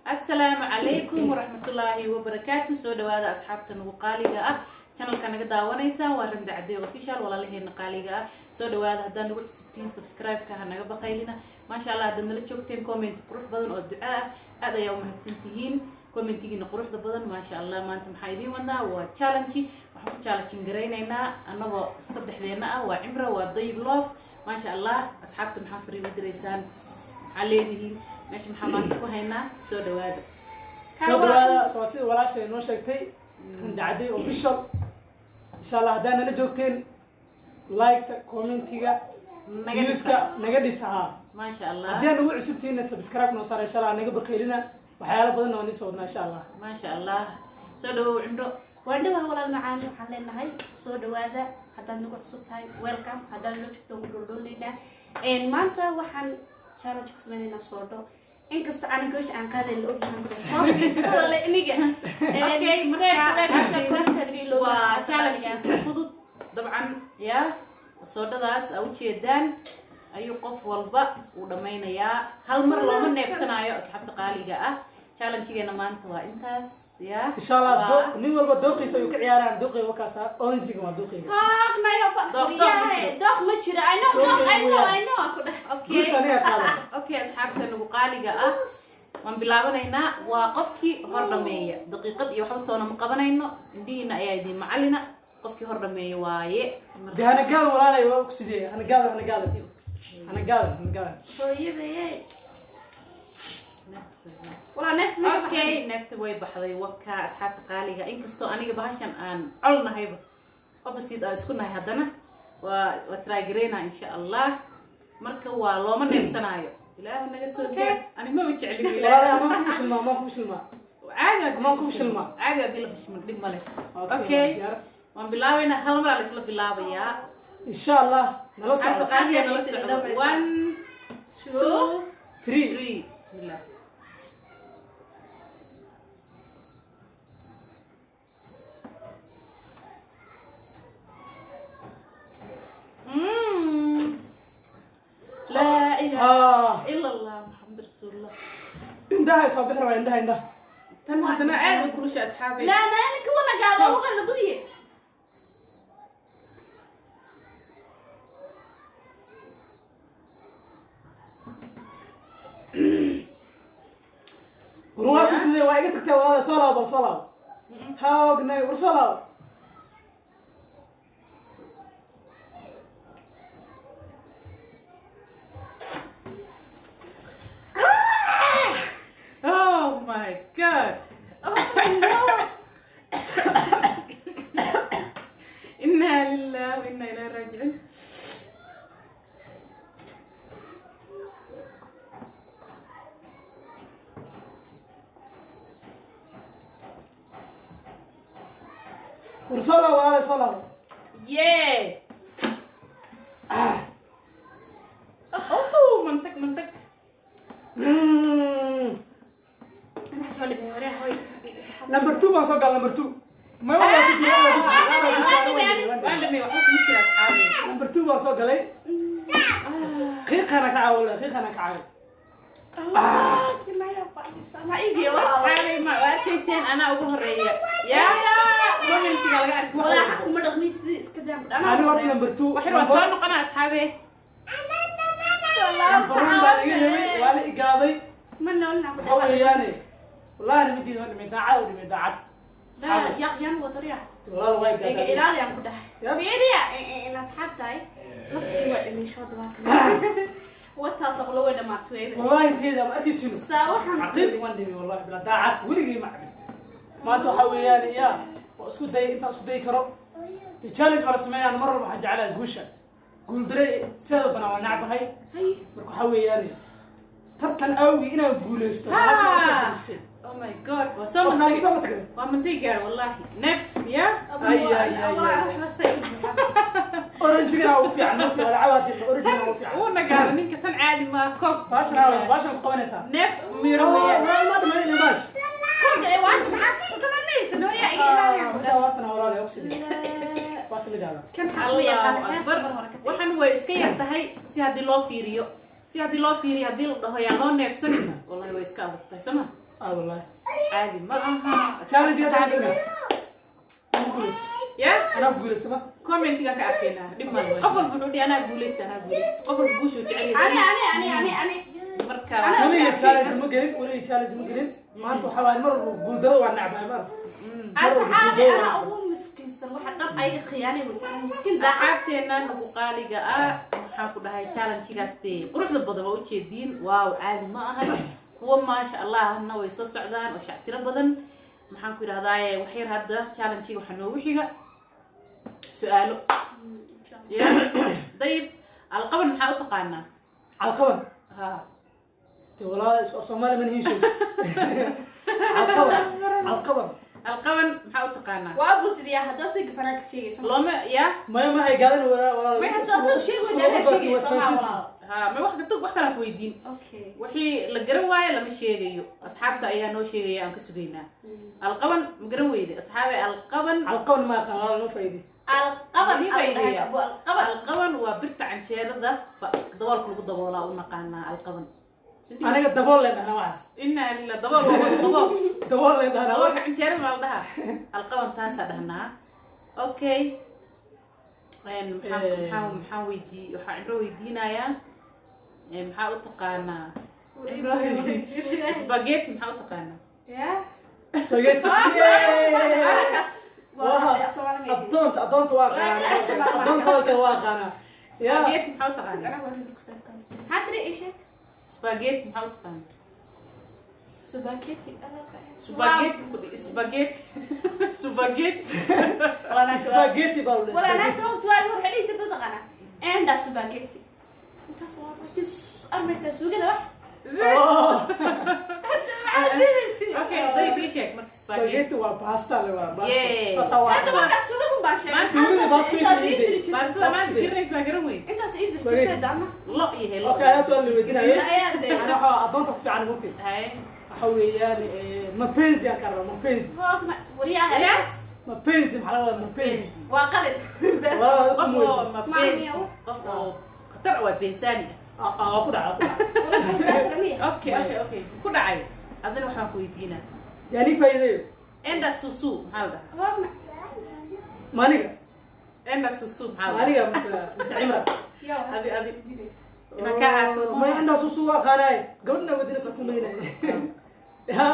Asalaamu calaykum waraxmatullaahi wabarakaatu. Soo dhawaada asxaabta nagu qaaliga ah, channelka naga daawanaysaan waa Randa Cadey Official. Walaalaheena qaaliga ah, soo dhawaada. Haddaad nagu cusubtihiin, subscribe-ka ha naga baqaylina. Maasha Allah, haddaad nala joogteen, comment qurux badan oo duca ah, aad ayaa umahadsan tihiin commentigiina quruxda badan. Maasha Allah, maanta maxaa idiin wadnaa? Waa challenge. Waxaan ku challenge garaynaynaa annagoo saddexdeena ah, waa Cimra, waa Dayib Love. Maasha Allah, asxaabta maxaa fariin u diraysaan? Maxaa leedihiin? Meesha maxaa maanta ku haynaa? Soo dhawaada. Soo dhawaada. Soo sida walaashay noo sheegtay, Randa Cadey Official. Insha Allah, haddaa nala joogteen, like-ta, commentiga, naga viewska naga dhisa haa. Maasha Allah. Haddii aad nagu cusubtihiinna, subscribe noo saara. Insha Allah, naga baqaylina, waxyaalo badan oo nii soo wadnaa, insha Allah. Maasha Allah, soo dhawow Cimro. Waan dhawah walaal macaan. Waxaan leenahay soo dhawaada. Haddaad nagu cusub tahay, welcome. Haddaad nala joogto, ugu dholdhooleynaa. Maanta waxaan challenge ku sameynaynaa soodho, inkasta aanan goosha aan qaadayn la ogyahan soo fiirsada le iniga. Okay, marka waa challenge iska fudud dabcan. Ya soodhadaas aa ujeedaan ayuu qof walba uu dhammaynayaa, hal mar looma neefsanaayo. Asxaabta qaaliga ah, challengegeena maanta waa intaas ya. Insha Allah, nin walba dooqiisa ayuu ka ciyaaraan. Dooqiga wakaasa, orange-ga waa dooqiga. Dooq, dooq ma jiro. Dooq ma jiro. I know dooq, I know, I know. Okay. Guusha aniga qaada. Okay, asxaabta nagu qaaliga ah, waan bilaabanaynaa. Waa qofkii hor dhameeya, daqiiqad iyo waxba toona ma qabanayno. Indhihiina ayaa idiin macalina, qofkii hor dhameeya waaye. Dee hana gaadan walaalay, waa ku sidee? Hana gaadan, hana gaadan, hana gaadan, hana gaadan. Hooyadaye walaa neefta ma. Okay, neefta way baxday. Waka asxaabta qaaliga, inkastoo aniga bahashan aan col nahayba, opposite aan isku nahay, haddana waa try gareyna, insha Allah. Marka waa looma neefsanaayo. Ilaahu naga soo gaar, ani maba jeclin. Walaalay, amaan ku shilmaa, amaan ku shilmaa. Caadi haddii Amaan ku shilmaa. Caadi haddii la fashilmo, dhib ma leh. Okay, diyaar. Waan bilaabaynaa, hal maraa la isla bilaabayaa. Insha Allah, nala asxaabta socdo. Qaaliga, nala socdo. One, two, three. Three. Bismillah. لا إله إلا الله محمد رسول الله. Indhaha soo bixi rabaa, indhaha, indhaha. Tan haddana aad u kulusha, asxaabay. La na ninka wana gaado uga la gubiye. War waa ku sidee? Waa iga tagtay walaala. Soo laabo, soo laabo. Haagnay, war soo laabo. Oh my God. Oh no. إنا لله وإنا إليه راجعون. War soo laabo walaala, soo laabo. Yay! Oh, mantag mantag. Number two baan soo gal, number two. Ma waa ku jira, waa ku jira, waa ku jira, waa ku jira. Waan dhamay, waxba kuma jira, asxaabi. Number two baan soo galay. Qiiqana ka caawo, qiiqana ka caawo. Asxaabay, ma waa arkayseen anaa ugu horeeya yaa commentiga laga arki wax walba. Kuma dhaqmin sidii iska daa. Ani horta number two. Waxir waa soo noqonaa, asxaabe. Number one baa laga rabay, waa la igaaday. Ma noolna. Waxa weeyaane, wallahi midiida waa dhimay, daacad u dhimay, daacad. Yaqyan watoriya. Walaal, waa iga igaaday. Ilaaliyaan ku dhahay. Ya. Fiiriya in asxaab tahay laftii waa dhimisho dabaatan wataas aqlo way dhamaatay weyba. Wallahi teeda ma arkaysino. Saa waxaan caqiiq waan dhimay wallahi bila daacad, weligay ma cabin. Maanta waxa weeyaan ya waa isku day, intaan isku dayi karo. De challenge baa la sameynaa. Mar walba waxaan jeclahay guusha, guuldare sideeda banaan waa necbahay. Hay. Marka waxaa weeyaan tartan awgii inaan guuleysto halkan usoo fadhiistay. Oh my God, waa soo Waxaan mantay. soo matagay. Waa mantay gaar wallahi, neef ya. Ay, ay, ay, ay. Waxba say. Orange-gana ugu fiican marka waa cabaati, orange-gana ugu fiican. Wuu nagaada ninka, tan caadi ma koog. Baashan baashan ku qabanaysaa. Neef miro weeyaan. Ma dhamayna baash. Kurga ee waa maxaa sutamanaysa nooriya iga ilaaliya ku dhahay. Waatan walaal oxygen waa timidaada. Kan xaq ma yaqaan. Allahu akbar, waxaan way iska yar tahay si haddii loo fiiriyo, si haddii loo fiiriyo, haddii la dhaho yaa loo neefsanin, wallahi way iska adag tahay, soo ma? Ah wallahi. Caadi ma aha. Challenge ga taa guuleysta. Ya. Anaa guuleysta ma? Commentiga ka arkaynaa, dhib male. Qof walba wuxuu dhihi anaa guuleysta, anaa guuleysta. Qof walba guushuu jecel Ani yahay. ani ani ani ani. Marka Ana- Weliga challenge ma gelin, weliga challenge ma gelin. Maanta waxaa waaye mar walba guuldarada waa nacbahay maarta. Asxaabi, ana ugu miskiinsan waxa dhab ayaga khiyaanay wataan miskiin daacad. Asxaabteena nagu qaaliga ah, waxaan ku dhahay challenge-gaas dee quruxda badan waa ujeediin. Waaw, caadi ma ahan. Kuwa maasha allahna way soo socdaan oo shactiro badan. Maxaan ku idhahdaaye, wax yar hadda challenge-ga waxaa noogu xiga su-aalo ya. Dayib, alqaban maxaa u taqaanaa? Calqaban. Ha. Te walaa isku af Soomaali ma nihiin sheeg. Calqaban. Calqaban. Alqaban maxaa u taqaanaa? Waa busidiyaa haddoo si gafanaa ka sheegayso. Looma ya. Maya, ma hay gaadan walaa walaa. May haddoo asaga sheegi weydaa ka sheegayso maa walaal. Ha, may wax kato, wax kalaa ku weydiin. Okay. Wixii la garan waayo lama sheegayo, asxaabta ayaa noo sheegaya, aan ka sugaynaa. Alqaban ma garan weyde, asxaabe? Alqaban. Calqaban ma aqaan walaa, noo faa'iiday. Alqaban. Ii faa'iideeya. Alqaban. Alqaban waa birta canjeerada daboolka lagu daboolaa u naqaanaa alqaban. Aniga dabool leen dhahnaa waxaas. Inaa lillah, dabool waa wada dabool. Dabool leen dhahnaa. Daboolka canjeerada maa la dhahaa alqaban? Taasaa dhahnaa. Okay. Maxaan weydii, waxaa Cimro weydiinayaa, maxaa u taqaanaa Cimro spaghetti? Maxaa u taqaanaa? Ya. Spaghetti. Waa af Soomaali ma yahay. Adoonta, adoonta waa aqaanaa. Adoonta hadalkeeda waa aqaanaa. Ya. Spaghetti maxaa u taqaanaa? Maxaa tiri? Ii sheeg. Spaghetti maxaa u taqaanaa? Spaghetti. Spaghetti, spaghetti, spaghetti. Spaghetti baa la Walaa dhahaa. naagta waqti waagi waxay dhihi jirtay taqaanaa enda spaghetti. Intaas waa jus armayta suugada wax. Oh. Maxaa diidaysi? Okay, dayib, ii sheeg marka spaghetti. Spaghetti waa pasta le, waa pasta. Yeah. Saasaa waa. Hadda markaa suugada baan sheegay. Suugada basta Intaas ii iyo diri jirtay. Baastada maanta karinaysa waa garan weyn. Intaas ii diri jirtay daana. Lo yahay lo. Okay, anaa su'aal la weydiinayo. Ayaa dee. Ana waxaa adoonta ku fiican mugti. Haye. Waxa weeyaan mapenzi aan ka rabaa, mapenzi. Hoogna wariyaha. Yes. Mapenzi maxaa la wadaa mapenzi? Waa qalin. Walaa Qof ku oo mooji. mapenzi, qof oo khatar ah waa bensaani ah. Ah ah, waa ku dhacay, waa ku dhacay. Okay, ku dhacay. Adana waxaan ku weydiinaa. Yani faa'iideeyo. Enda susu maxaa la dhahaa? Hoogna. Maaniga. Enda susu maxaa la dhahaa? Maaniga mise Cimra? Adi inaan kaa aarsado. Ma enda susu waa aqaanaay. Gabadhna wadina susu maynay. Ya.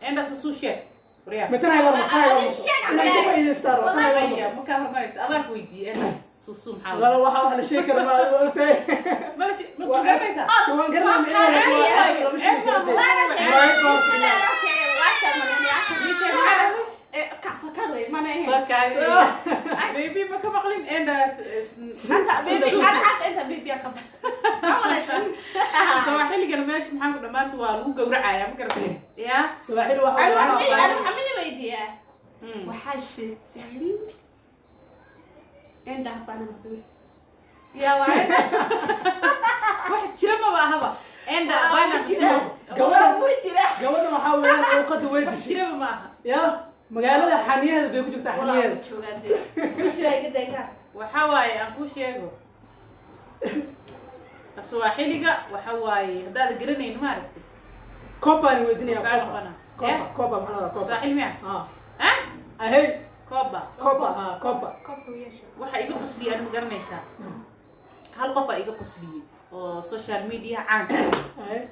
Enda susu sheeg waryaa. Matanay war matanay war. Inay ku faa'iidaystaan waa tanay war. Maya, ma kaa hormaraysa, adaa ku weydiiyey enda susu maxaa la Wala waxa wax la sheegi karo ma ogtahay. dhahaa? Ma ku garanaysaa? Waan garanaa micnaheeda, lama sheegi karo. Ii sheeg maxaa la dhahaa? Soo kaadi baby, ma ka maqlin enda sawaaxiligana meesha maxaan ku dhamaanta waa lagu gowracaya, ma garatay ya? Sawaaxili waxa Waxaa sheegteen indhaha baan Ya waay, wax jira maba ahaba enda bana. Gabadha wuu jira. Gabadha waxaa weeyaan luuqadda way Wax dishay. jiraba ma aha. Ya, magaalada xaniyaheeda bay ku jirtaa, xaniyaheeda. Wuu jira iga daygaa. Waxa waaye aan kuu sheego, sawaaxiliga waxa waaye haddaad garanayn maaragtay. Koobaan weydiinaya. Kaa Kooba. noqona. Kooba, kooba maxaa la dhahaa kooba? Sawaaxili miya? Ah. Ah. Ahey. Kooba. Kooba, ah, kooba. Koobka u yeesho. Waxa iga qosliyey aan ma garanaysaa? Hal qof aa iga qosliyey oo social media caanka ah. Ahey.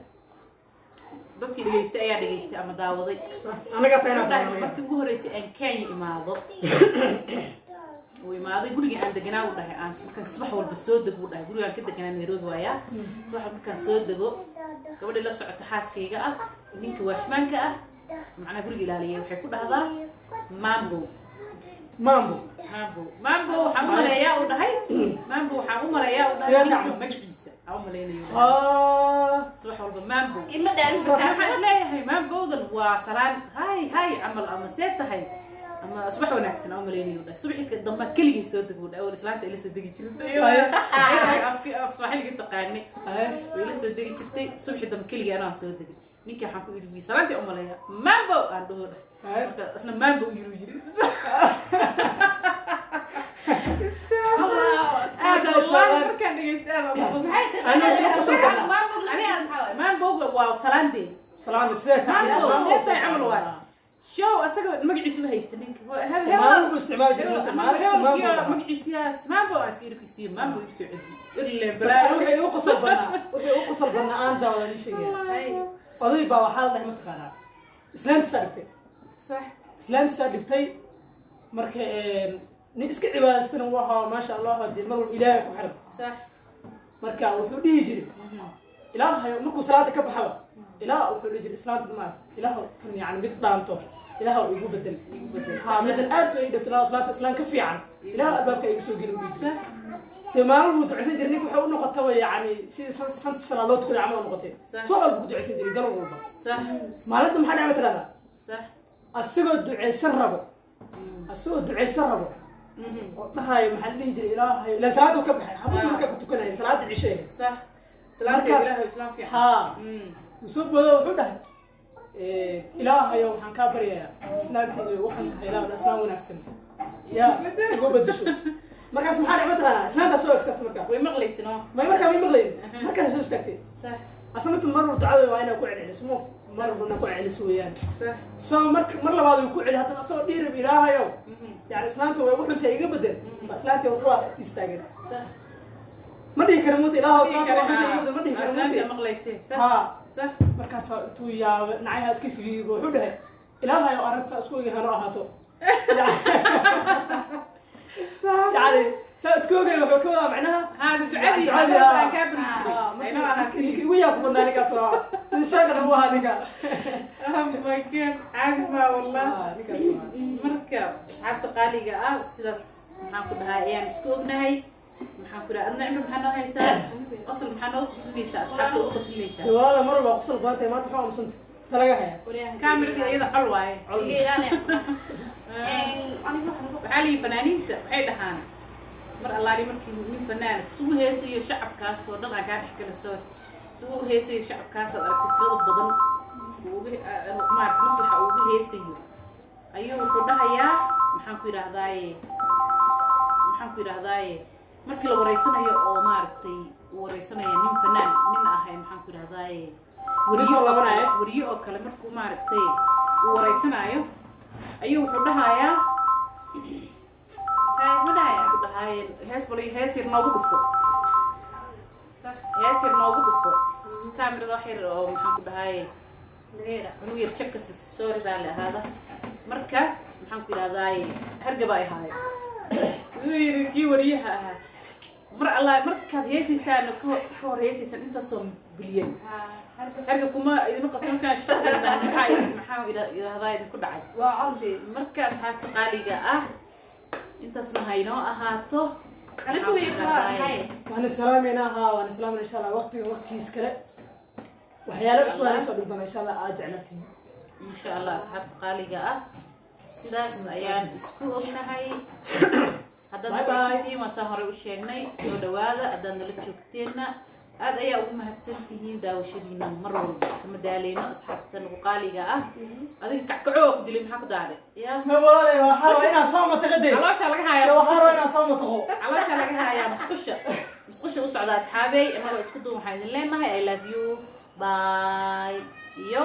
Dadkii dhegaystay ayaa dhegaystay ama daawaday. Sax. Anaga taa inaan Wuxuu dhahay daawanaya. markii ugu horreysay aan Kenya imaado, uu imaaday guriga aan deganaa, uu dhahay aan markaan subax walba soo dego, uu dhahay gurigaan ka deganaa Nairobi waayaa, subax markaan soo dego gabadhii la socota xaaskayga ah, ninka waashmaanka ah, macnaha guriga ilaaliyay, waxay ku dhahdaa mambo. Mambo. Mambo, mambo. Waxaan u maleeyaa, uu dhahay, mambo waxaan u maleeyaa, uu dhahay Sidee ninka tacmo? magaciisa aan u malaynayo. Ah. Subax walba mambo. Ima dhaamin. Waxaan isleeyahay maambowdan waa salaan, hay hay camal ama see tahay ama subax wanaagsan aan u malaynayo, dhahay. Subaxii ka dambe keligay soo dego, dhahay. Awal islaanta ila soo degi jirtay, af sooxiliga taqaanay. Ahey. Way ila soo degi jirtay. Subaxii dambe keligay anaa soo degay, ninkii waxaan ku idhi salaantii u maleeyaa mambo aan dhaho, dhahay. Ahey. Marka isna mambo u yiri yiri aad. Masha Wallahi Allah. markaan dhegeystay aad ugu qoslay. Aniga Maxay ku soo tahay? Mamboga waa salaandee. Salaanta sidee tahay? Mambo, sidee tahay camal waay. Show asaga magaciisu u haysta ninka. Maalin buu isticmaali jiray horta, maalin kasta mambo buu ahaa. Magaciisiyaas mambo aan iska irkisiiyo, mambo igu soo celiyo irle. Wuxuu igu qosol badnaa, wuxuu igu qosol badnaa aan daawada ii sheegaya. Oday baa waxaa la dhahay, mataqaanaa, islaantiisaa dhibtay. Islaantiisaa dhibtay. Marka nin iska cibaadaystana wuu ahaa, maasha Allah, dee mar walba Ilaahay ku xiran. Marka wuxuu dhihi jiray, Ilaahay, markuu salaada ka baxaba, Ilaah, wuxuu dhihi jiray, islaanta maarata, Ilaah, tan yani mid dhaanto Ilaah igu bedel. Igu bedel. Ha, midan aad bay ii dhibtay, Ilaah, islaanta islaan ka fiican Ilaah albaabka iga soo geli, u dhihi jiray. Dee maalin buu ducaysan jiray ninka, waxay u noqotaba yani si shanta salaad loo tukaday camal u noqotay. Subax walba ku ducaysan jiray, galab walba. Maalinta maxaa dhacay, mataqaanaa? Asagoo ducaysan rabo, asagoo ducaysan rabo oo dhahayo, maxaa la dhihi jiray, Ilaahay, ila salaadu ka baxay xaafaddu markaa ku tukanaya salaada cishe. Islaamka. Ilaahay islaam fiican. Haa, wuu soo boodo, wuxuu dhahay, Ilaahayo, waxaan kaa baryayaa islaamteedu way waxan tahay, Ilaah, islaam wanaagsan yaa igu bedesho. Markaas maxaa dhacay, mataqaanaa? Islaantaa soo egtaas markaa. Way maqlaysin oo. May markaa way maqlayin, markaas soo istaagtay. Asna mar walba ducada waa inaa ku celceliso, moogta, mar walba inaa ku celceliso weeyaan. So marka mar labaad uu ku celi haddana, asagoo dhiirab, Ilaahayow, yani islaanta way ugu xuntay, iga bedel, ba islaantii wuxuu agtiis taagan. Ma dhihi kara muuta, Ilaahow, islaanta waa xuntay, iga bedel, ma dhihi kara Islaamta muuta. Maqlaysay, sax. Haa. Markaasaa intuu yaabay, nacayaha iska figiyey, wuxuu dhahay, Ilaahayow, arrinta isku ogay hano ahaato. Yani saa isku ogay wuxuu ka wadaa macnaha Haa, ducadii. Ducadii, Aan haa. kaa bari jiray. Aynoo ahaatay. Ninka igu yaab badnaa ninkaas waa nin sheekana buu ahaa ninka. Oh my God, caadi baa wallah. Ninkaas waa. Marka asxaabta qaaliga ah, sidaas maxaan ku dhahaa ayaan isku ognahay. Maxaan ku dhahaa, adna Cimri, maxaa noo haysaa? Qosol maxaa nooga qoslinaysaa, asxaabta ugu qoslinaysaa? Dee walaala, mar walba qosol badan tahay, maanta maxaa aamusanta talaga haya? Kaamiradii iyada col waaye. Iga ilaali. Aniga waxaan ugu Waxaa liyi fanaaniinta waxay dhahaan, mar allaali markii nin fanaan isugu heesayo shacabkaas oo dhan aan kaa dhex gala, sorry, isugu heesayo shacabkaas aad aragtay tirada badan uu uga maarata maslaxa uu uga heesayo, ayuu wuxuu dhahayaa, maxaan ku yidhahdaaye, markii la wareysanayo oo maaragtay uu wareysanaya nin fanaan nin ahay, maxaan ku yidhahdaaye, weriye Soo oo laabanaya. kale, weriye oo kale markuu maaragtay uu wareysanaayo, ayuu wuxuu dhahayaa, Hay, ma dhahaya? ku dhahaayeen, hees wali, hees yar noogu dhufo, hees yar noogu dhufo, kaamirada wax yar oo maxaan ku dhahaaye. Lageeda. Cunug yar jakasi, sorry, raalli ahaada. Marka maxaan ku yidhahdaaye, hargaba ay haayo, wuxuu yidhi kii wariyaha ahaa, mar allah markaad heesaysaana ka hor heesaysaan intaasoo bilyan hargab kuma idima qabto, markaan maxaa maxaa yidhahdaa idinku dhacay? Waa coldi. Marka asxaabta qaaliga ah, intaasna haynoo ahaato. Anigu way kala hay. Waan isalaameynaa, haa, waan isalaameynaa. Insha Allah waqtiga waqtigiis kale waxyaalo cusub aan soo dhigi doona, insha Allah aad jeclatiin. Insha Allah, asxaabta qaaliga ah, sidaas ayaan isku ognahay. Haddaad Bye nagu bye. cusubtihiin, waa saa horey u sheegnay, soo dhawaada. Haddaad nala joogteenna, aad ayaa ugu mahadsan tihiin daawashadiina, mar walba kama daaleyno. Asxaabta nagu qaaliga ah, adiga kackaco waa ku dilay, maxaa ku daaray ya? Ma walaalay, waxaa rabaa inaan soo mataqo dee. Calooshaa laga hayaa. Waxaa rabaa inaan soo mataqo. Calooshaa laga hayaa, musqusha u socda. Asxaabey, inagoo isku duun waxaan idin leenahay I love you, bye iyo